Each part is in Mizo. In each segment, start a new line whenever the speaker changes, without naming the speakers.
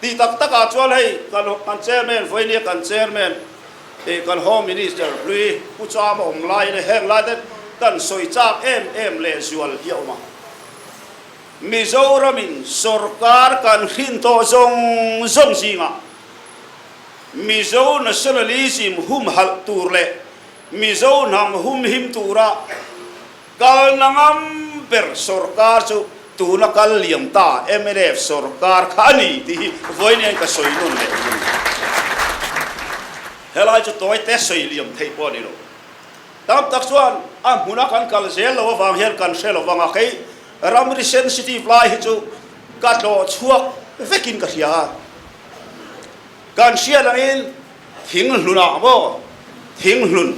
Tih tak takah chuan hei kan kan chairman vawinia kan chairman ih kan home minister hlui Pu Chama awm laiin heng lai te kan sawi chak em em leh zual hi a awm a. Mizoramin sorkar kan hrin tawh zawng zawng zingah Mizo nationalism humhalh tur leh Mizo hnam humhim tura Kalna ngam ber sorkar chu tuna kal liam ta mnf sorkar kha a ni tih hi vawiin ka sawi nawn leh a ni. Helai chu tawi te sawi liam theih pawh a ni lo. Tam tak chuan a hmuna kan kal zel lo avang hian kan hre lo vang a, kei ramri sensitive lai hi chu ka tlawh chhuak vekin ka hria a. Kan hriat angin Thinghlunah maw? Thinghlun.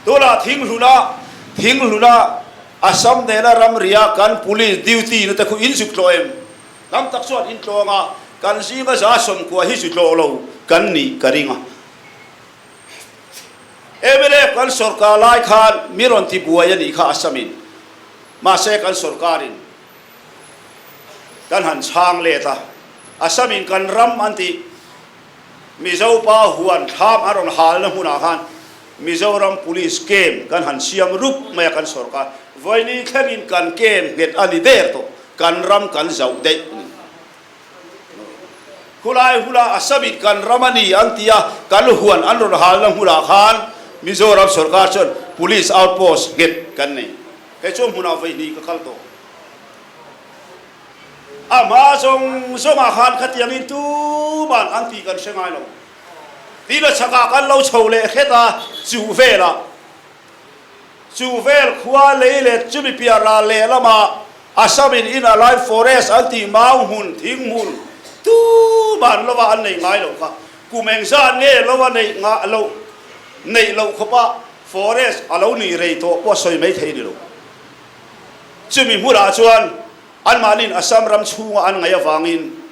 Tunah Thinghlunah, Thinghlunah Assam nena ramria kan police duty na te khu in zuk tlawh em? Tam tak chuan in tlawng a, kan zinga za sawmkua hi zu tlawh lo kan nih ka ring a. Mla kan sorkar lai khan mi rawn ti buai a nih kha Assamin. Mahse kan sorkarin kan han chhang let a, Assamin kan ram an tih. Mizo pa huan thlam a rawn halna hmunah khan Mizoram Police Camp kan han siam rup mai a kan sawrkar vawiini thlengin kan camp nghet a ni der tawh, kan ram kan zauh daih a ni. Khulai hula Assamit kan ram a ni an ti a, kan huan an rawn halna hmunah khan Mizoram sawrkar chuan Police Outpost nghet kan nei. Hei chu hmunah vawihnih ka kal tawh. A hma zawng zawngah khan khatiangin tuman an tih kan hre ngai lo. Tina chhakah kan lo chho leh hret a, chuh velah chuh vel khua lei leh chumi piah ral lehlamah Assam-in Inner Line Forest an tih mau hmun, thing hmun tuman lova an nei ngai lo kha. Kum engzat nge lo a neih ngah loh neih loh khawpa forest a lo nih rei tawh pawh a sawi mai thei ni lo. Chumi hmunah chuan anmahniin Assam ram chhunga an ngaih avangin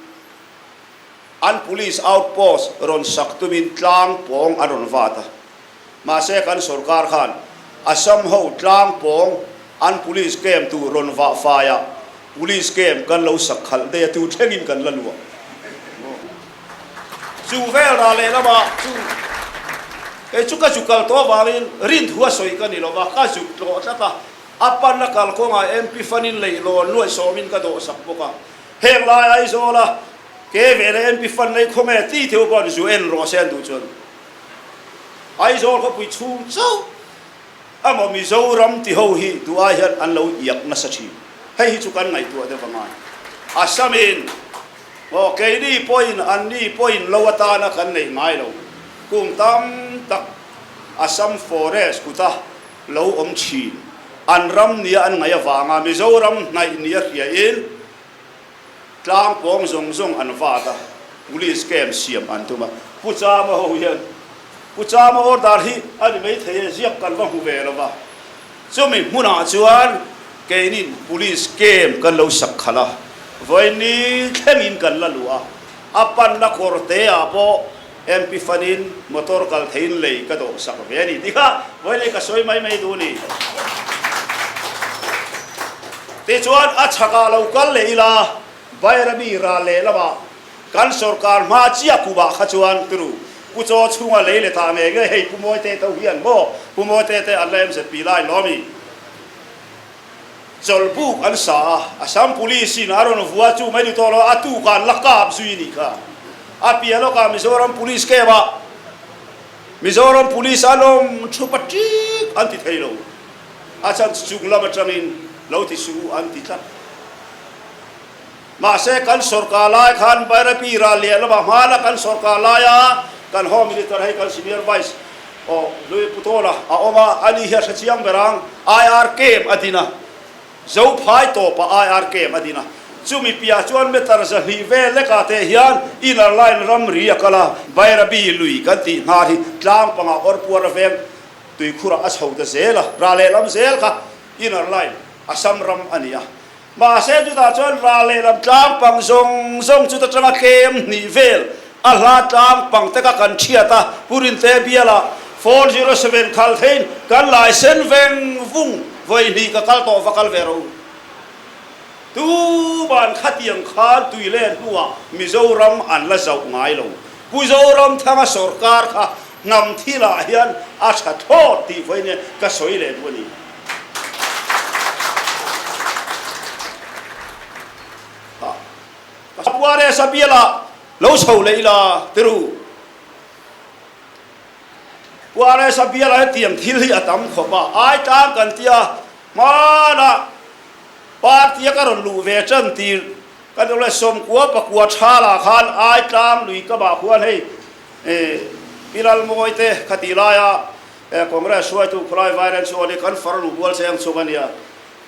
an police outpost rawn sak tumin tlang pawng an rawn vat a. Mahse kan sorkar khan Assam ho tlang pawng an police camp tur rawn vah faiah police camp kan lo sak khalh daih a, tu thlengin kan la luah. Chu vel rah lehlamah chu kei chu ka zu kal tawh avangin rinthu a sawi ka ni lova, ka zuk tlawh tlat a. A pan a kal kawngah MP Fanin lei lawn nuaih sawmin ka dawh sak bawk a. Heng lai Aizawla ke ve leh MP Fan lei khaw nge ti theu pawh an zu en rawh se an duh chuan Aizawl khawpui chhung chauh emaw Mizoram ti ho hi duh ai hian an lo iak nasa thin. Hei hi chu kan ngaihtuah deuh angai. Assamin aw keini pawhin anni pawhin lo atana kan neih ngai lo. Kum tam tak Assam Forest kuta lo awm thin. An ram nia an ngaih avanga Mizoram hnaih nia hriain tlang pawng zawng zawng an vat a, Police camp siam an tum a. Pu Chama ho hian Pu Chama order hi a ni maithei e, ziak kan va hmu ve lo va. Chumi hmunah chuan keinin Police camp kan lo sak khalh a, vawiin thlengin kan la luh a, a panna kawr te ah pawh MP fanin motor kal theiin lei ka dawh sak ve a ni tih kha vawiin ka sawi mai mai duh a ni. Tichuan a chhakah lo kal leh ila Bairabi ral leh lamah kan sorkar hma chiah kumah kha chuan turu Pu Chaw chhunga lei leh tah ngei ngei hei Pu Mawite to hian maw Pu Mawite te an la MZP lai lawm i chawlhbuk an sa a, Assam Police in a rawn vua chu mai ni tawh lo, a tuk ah an la kap zui nih kha. A piah lawkah Mizoram Police camp ah Mizoram Police an awm thu patik an ti thei lo, a chhan chu chung lam atangin lo ti suh u an ti tlat. Mahse kan sorkar lai khan Bairabi ral leh lamah hmana kan sorkar laia kan Home Minister hei kan Senior Vice aw Louis Putawla a awm a, ani hi a hre chiang ber ang, IR camp a din a, Zophai tawpah IR camp a din a, chumi piah chuan meter 200 vel lekah teh hian Inner Line ramri a kal a, Bairabi lui kan tih hnar hi tlang pangah awrpuar a veng tuikhurah a chho ta zel a, ral lehlam zel kha Inner Line Assam ram a ni a. Mahse chutah chuan ral lehlam tlang pang zawng zawng chuta tanga tlem hnih vel a hla tlang pang te kha kan thiat a, Pu Rinte bialah 407 khal theiin kan lai sen veng vung vawi hnih ka kal tawh va kal ve ro. Tuman khatiang khan tui len hnuah Mizoram an la zauh ngai lo. Pu Zoramthanga sorkar kha hnam thilah hian a tha thlawt tih vawiin ka sawi leh duh a ni. Puaresa bialah lo chho leh ila tiru. Puaresa bialah hetiang thil hi a tam khawp a, ai tlang kan tia hmanah party a ka rawn luh ve tan tir ka duh le sawmkua pakua thalah khan ai tlang lui ka bah khuan hei Pi Lalmawi te khatih laia Congress hruaitu khawlai Vairen chu awni kan farnu bual cheng chhung a nia.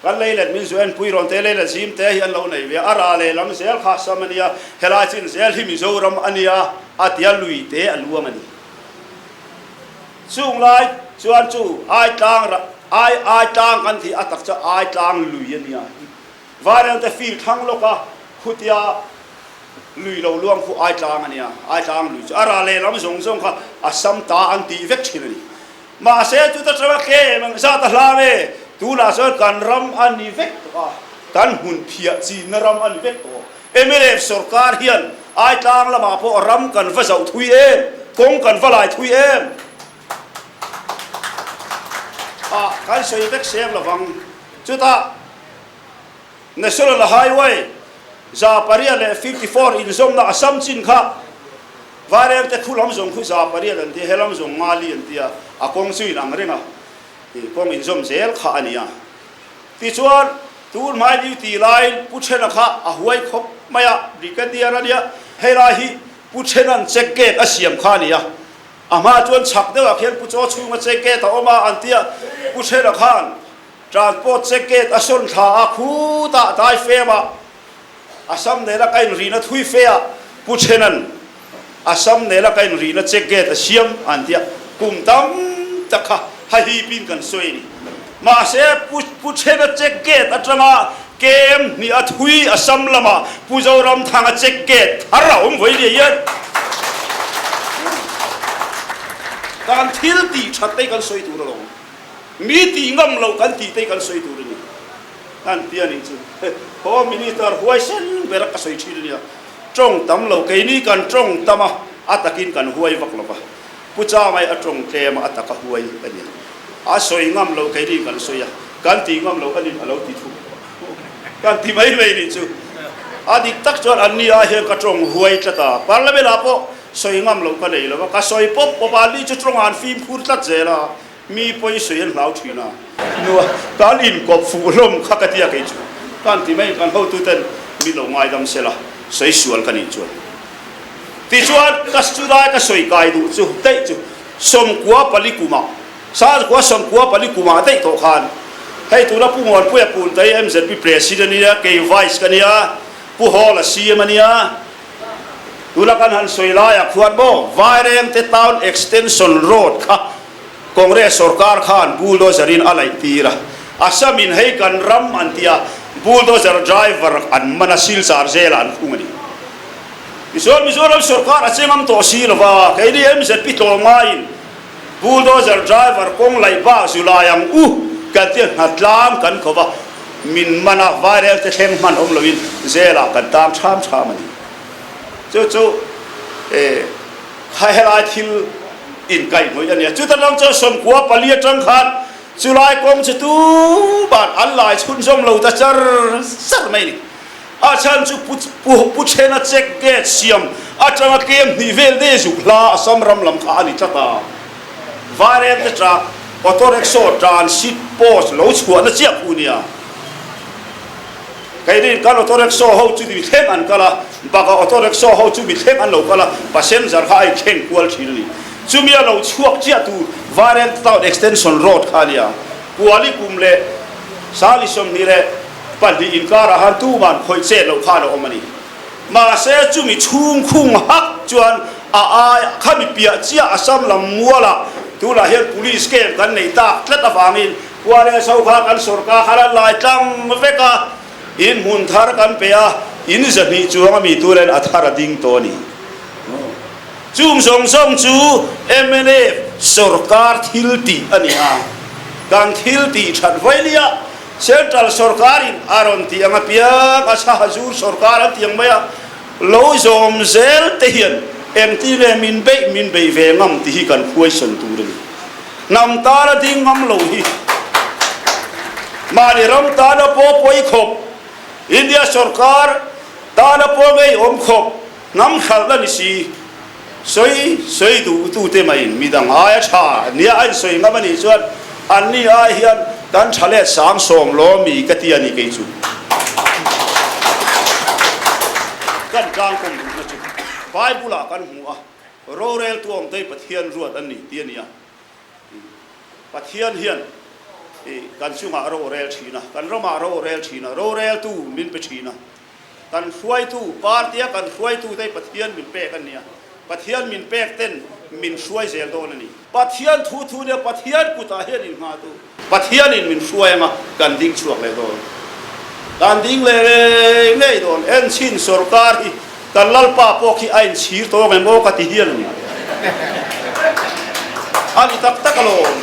Kan lei let min zu enpui rawn te lei let zim te hi an lo nei ve a, a rah leh lam zel kha Assam a nia, helai chin zel hi Mizoram a nia a tia lui te a luang a ni. Chung lai chuan chu ai tlang rah ai ai tlang kan tih a tak chu ai tlang lui a nia. Vairel te field thlang lawk a khutia lui lo luang khu ai tlang a nia, ai tlang lui chu a rah leh lam zawng zawng kha Assam ta an tih vek thin a ni. Mahse chuta tanga tlem ang zat a hlang e, tunah chuan kan ram a ni vek tawh a, kan hmun phiah chinna ram a ni vek tawh. Mnf sorkar hian Aitlang lamah pawh ram kan va zauh thui em, kawng kan va lai thui em? Ah, kan sawi vek seng lovang. Chutah National Highway 100 leh 54 inzawmna Assam chin kha Vaireng te khu lam zawng khu 800 an tia, he lam zawng ngali an tia, a kawng chu inang reng a, ih kawng inzawm zel kha a ni a. Tichuan, tun hmai duty laiin Pu Thena kha a huai khawp mai a, Brigadier a nia, helai hi Pu Thena'n check gate a siam kha a ni a, a hma chuan chhak deuhah khian Pu Chaw chhunga check gate a awm a an tia, Pu Thena khan transport check gate a sawn thla a, khutah dai femah Assam nena ka inrihna thui fe a, Pu Thenan Assam nena ka inrihna check gate a siam an tia, kum tam tak kha hahipin kan sawi a ni. Mahse, Pu Pu Thena check gate atanga kem hnih a thui Assam lamah Pu Zoramthanga check gate thar a awm vawi leh hian kan thil tih that te kan sawi tur alawm. Mi tih ngam loh kan tih te kan sawi tur a ni. An ti a nih chu. Home Minister huaisen ber a ka sawi thin nia. Tawng tam lo, keini kan tawng tam a, a takin kan huai vak lo va. Pu Chamai a tawng tlem a, a taka huai a nia. A sawi ngam lo, keini kan sawi a, kan ti ngam lo a nin a lo ti thung. Kan ti mai mai nih chu. A dik tak chuan an ni ah hian ka tawng huai tlat a. Parliament ah pawh sawi ngam lo ka nei lo va, ka sawi pawp pawp a, an ni chu tawng ah an fimkhur tlat zel a. Mi pawi sawi an hlau thin a. Nua, kan inkawp fuh hlawm kha ka tia kei chu. Kan ti mai, kan hotuten mi lo ngaidam se la, sawi sual ka nih chuan. Tichuan, ka chulai ka sawi kai duh chu daih chu 94 kumah, sangkua 94 kumah daih tawh khan, hei tuna Pu Muanpuia Puntai MZP President a nia, kei Vice ka nia, Pu Hawla CM a nia, Tuna kan han sawi laiah khuan maw Vairengte Town Extension Road kha Congress sorkar khan bulldozer in a laih tir a, Assam in hei kan ram an ti a, bulldozer driver an man a, Silchar zelah an khung a ni. Tichuan Mizoram sorkar a chengam tawh si lova, keini MZP tlawmngaiin bulldozer driver kawng laih bak zu lai ang u kan tia hnatlang kan ko va, min man a, Vairengte thleng hman awm loin zelah kan tang ṭham ṭham a ni. Chu chu kha helai thil inkaihhnawih a nia. Chuta tang chuan 94 atang khan chulai kawng chu tuman an lai chhunzawm lo ta char char mai a ni. A chhan chu Pu Thena check gate siam atanga tlem hnih vel de zuk hla Assam ram lam kha a ni tlat a. Vairengte tra auto rickshaw transit post lo chhuahna chiah khu nia. Keini kan auto rickshaw ho chu mi thleng an kal a, bakah auto rickshaw ho chu mi thleng an lo kal a, passenger kha a inthleng kual thin a ni. Chumi a lo chhuak chiah tur Vairengte Town Extension Road kha a nia. Kuali kum leh Sali 22 inkarah han tuman khawih chet loh khan a awm a ni. Mahse chumi chhung khung hak chuan a ai khami piah chiah Assam lam mualah tunah hian police camp kan nei tak tlat avangin Khua leh so kha kan sorkar khan an lai tlang vek a, in hmun thar kan pe a, in 200 chuang a mi turin a thar a ding tawh a ni. Chung zawng zawng chu mnf sorkar thil tih a ni a, kan thil tih that vawilia. Central sorkarin a rawn tih ang apiang a chhahazur sorkar an tih ang mai a, lo zawm zel te hian engtin nge min beih min beih ve ngam tih hi kan khuaisawn tur a ni. Hnam tana ding ngam lo hi mahni ram tana pawh pawi khawp, India sorkar tana pawh ngei awm khawp hnam hralhna ni si. Sawi sawi duhtute maiin midang aia tha nia a insawi ngam a nih chuan anni ai hian kan tha let sang sawm law mi ka ti a ni kei chu. Kan tlangkawm duhna chu Bible ah kan hmu a, roreltu awmtei Pathian ruat an ni ti a ni a. Pathian hian kan chungah rorel thin a, kan ramah rorel thin a, roreltu min pe thin a. Kan hruaitu, party a kan hruaitu te hi Pathian min pek an ni a, Pathian min pek ten min hruai zel dawn a ni. Pathian thu thu nia Pathian kutah hian in nghah tu. Pathianin min hruai anga kan ding chhuak leh dawn. Kan ding leh ngei ngei dawn. Enchhin sorkar hi kan Lalpa pawh khi a inchhir tawng em aw ka ti hian a ni. A ni tak tak alawm.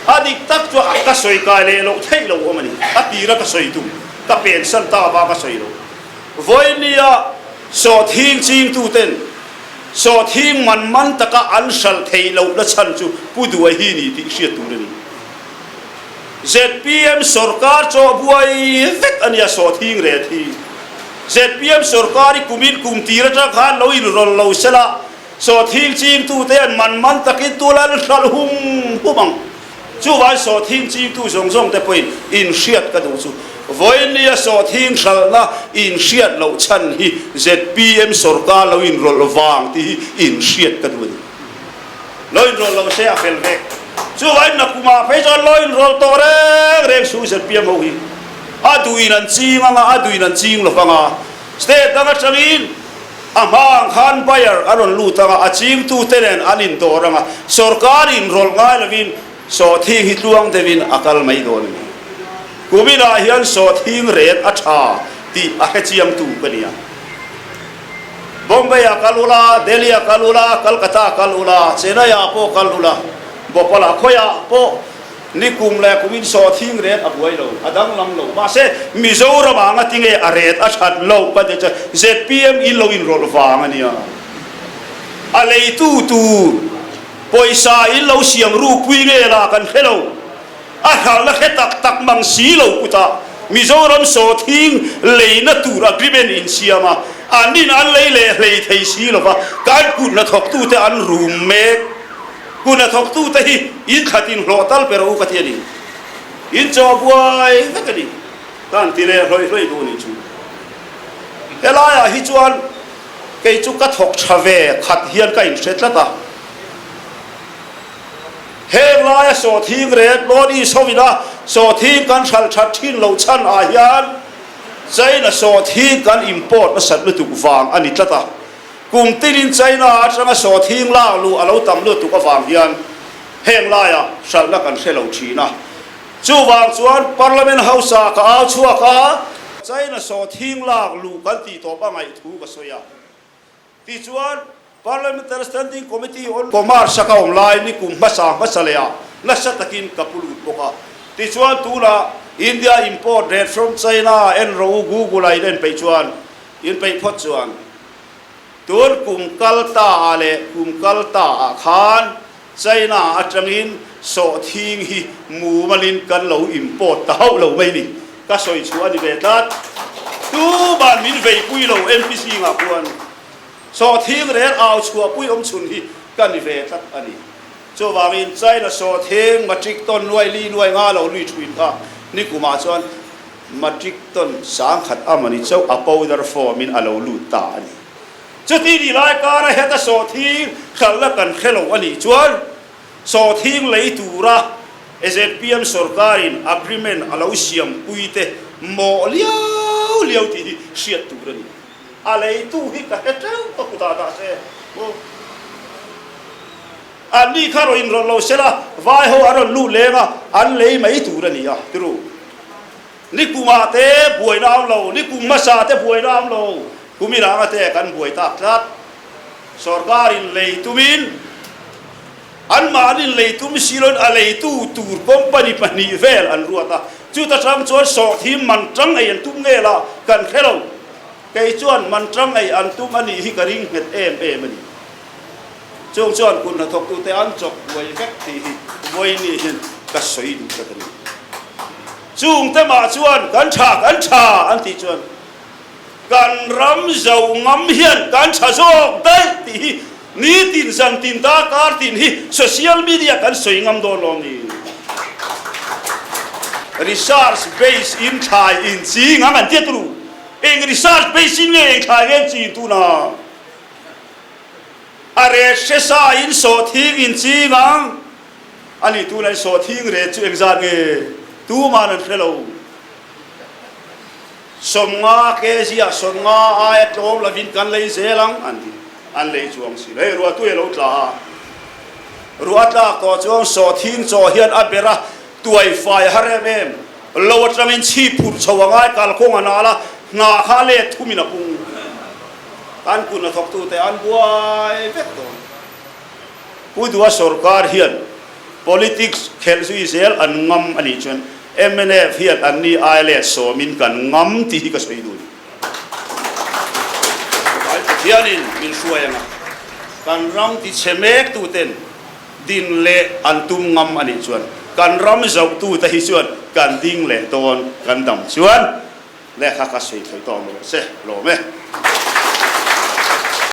A dik tak chu ka sawi kai leh loh theih lo awm a ni. A tira ka sawi tum. Ka pensan ta vang a sawi lo. Vawinia sawhthing chingtuten sawhthing man man taka an hral theih lohna chhan chu Pu Duai hi ni tih hriat tur a ni. Zpm sorkar chaw buai vek a nia sawhthing ret hi. Zpm sorkar hi kumin kum tir atang khan lo inrawlh lo sela sawhthing chingtute an man man takin tul an hral hum hum ang. Chuvai sawhthing chingtu zawng zawng te pawhin inhriat ka duh chu. Vawinia sawhthing hralhna inhriat loh chhan hi zpm sorkar lo inrawlh vang tih hi inhriat ka duh a ni. Lo inrawlh lo se a fel vek. Chuvai nakumah phei chuan lo inrawlh tawh reng reng su zpm ho hi. A duhin an ching anga a duhin an ching lo vang a. State dang atangin A hma ang khan buyer a rawn lut anga a chingtute nen an indawr anga sorkar inrawlh ngai lovin sawhthing hi tluang deuhin a kal mai dawn a ni. Kuminah hian sawhthing ret a tha tih a hrechiangtu ka nia. Bombay-ah kal ula, Delhi-ah kal ula, Calcutta-ah kal ula, Chennai-ah pawh kal ula, Bhopal-ah khawiah pawh Ni kum leh kum in sawhthing ret a buai lo, a danglam lo. Mahse, Mizoram ah nga tinge a ret a that loh ka ti chuan zpm in lo inrawlh vang a nia. A leitu tur pawisa in lo siam rupui nge lah kan hre lo. A hralhna hre tak tak mang si lo kutah Mizoram sawhthing leina tur agreement in siam a, an in an lei leh hlei thei si lova kan kut hnathawktute an rum mek. Hun a thawktute hi in khatin hlawh tal pe rawh u ka ti a ni. In chaw buai vek a ni. Ka han ti leh hlawih hlawih duh a nih chu. Helaiah hi chuan kei chu ka thawk tha ve khat hian ka inhre tlat a. Heng laia sawhthing ret North East ho ina sawhthing kan hralh that thin loh chhan ah hian China sawhthing kan import nasat lutuk vang a ni tlat a. Kum tinin China atanga sawhthing lak luh a lo tam lutuk avang hian heng laiah hralhna kan hre lo thin a. Chuvang chuan Parliament House-ah ka au chhuak a, China sawhthing lak luh kan tih tawp a ngaih thu ka sawi a. Tichuan, Parliamentary Standing Committee on Commerce-a ka awm lai ni kum hmasa hmasa leh ah nasa takin ka pu lut bawk a. Tichuan, tunah India import rate from China en rawh u Google-ah in en peih chuan in peih phawt chuan. Tun kum kal ta ah leh kum kal ta ah khan China atangin sawhthing hi mumalin kan lo import ta hauh lo mai ni. Ka sawi chhuah a ni ve tlat. Tuman min veipui lo MPC ngah khuan sawhthing rel au chhuahpui awm chhun hi ka ni ve tlat a ni. Chuvangin China sawhthing matric ton nuai li nuai nga lo lui thuin kha nikumah chuan Matric ton sangkhat a mani chauh a powder form in a lo lut ta a ni. Chuti ni lai kara heta sawhthing hralhna kan hre lo a nih chuan sawhthing lei tura zpm sorkarin agreement a lo siam pui te mawh liau liau tih hi hriat tur a ni. A leitu hi ka hre teuh ka kutah dah se maw. Anni kha rawn inrawlh lo sela, vai ho an rawn lut leng a, an lei mai tur a ni a, tiru. Ni kumah te buaina a awm lo, ni kum hmasa te buaina a awm lo, kum inanga te kan buai tak tlat. Sorkarin lei tumin, anmahnin lei tum si loin a leitu tur company pahnih vel an ruat a. Chuta tang chuan sawhthim man tang ei an tum nge la kan hre lo. Kei chuan man tang ei an tum a nih hi ka ring nghet em em a ni. Chung chuan kut hnathawktute an chawk buai vek tih hi vawiin hian ka sawi duh tlat a ni. Chungte mah chuan kan tha kan tha an tih chuan kan ram zo ngam hian kan tha zawk daih tih hi nitin zan tin darkar tin hi social media kan sawi ngam dawn lo a ni. Research base in thlai in ching ang an tia turu. Eng research base in nge eng thlai nge an chin tuna? A ret hre sa in sawhthing in ching ang. A nih tuna in sawhthing ret chu engzat nge? Tuman an hre lo. 50 kg ah 50 aia tlawm lovin kan lei zel ang an ti. An lei chuang si lo. Hei ruahtui a lo tla a. Ruah a tlak tawh chuan sawhthing chaw hian a ber a, tuai fai a har em em. Lo atangin chhip phurh chho a ngai kalkawng a nal a, hnah kha a let thumin a pung. Kan kun a thawktute an buai vek dawn. Pu Dua sorkar hian politics khelh zui zel an ngam a nih chuan mnf hian anni ai let sawmin kan ngam tih hi ka sawi duh a ni. Vai Pathianin min hruai anga kan ram tichhe mek tuten din leh an tum ngam a nih chuan kan ram zohtute hi chuan kan ding leh dawn kan dam chuan Lehkha ka sawi thlawih tawh ang rawh se, lawm e.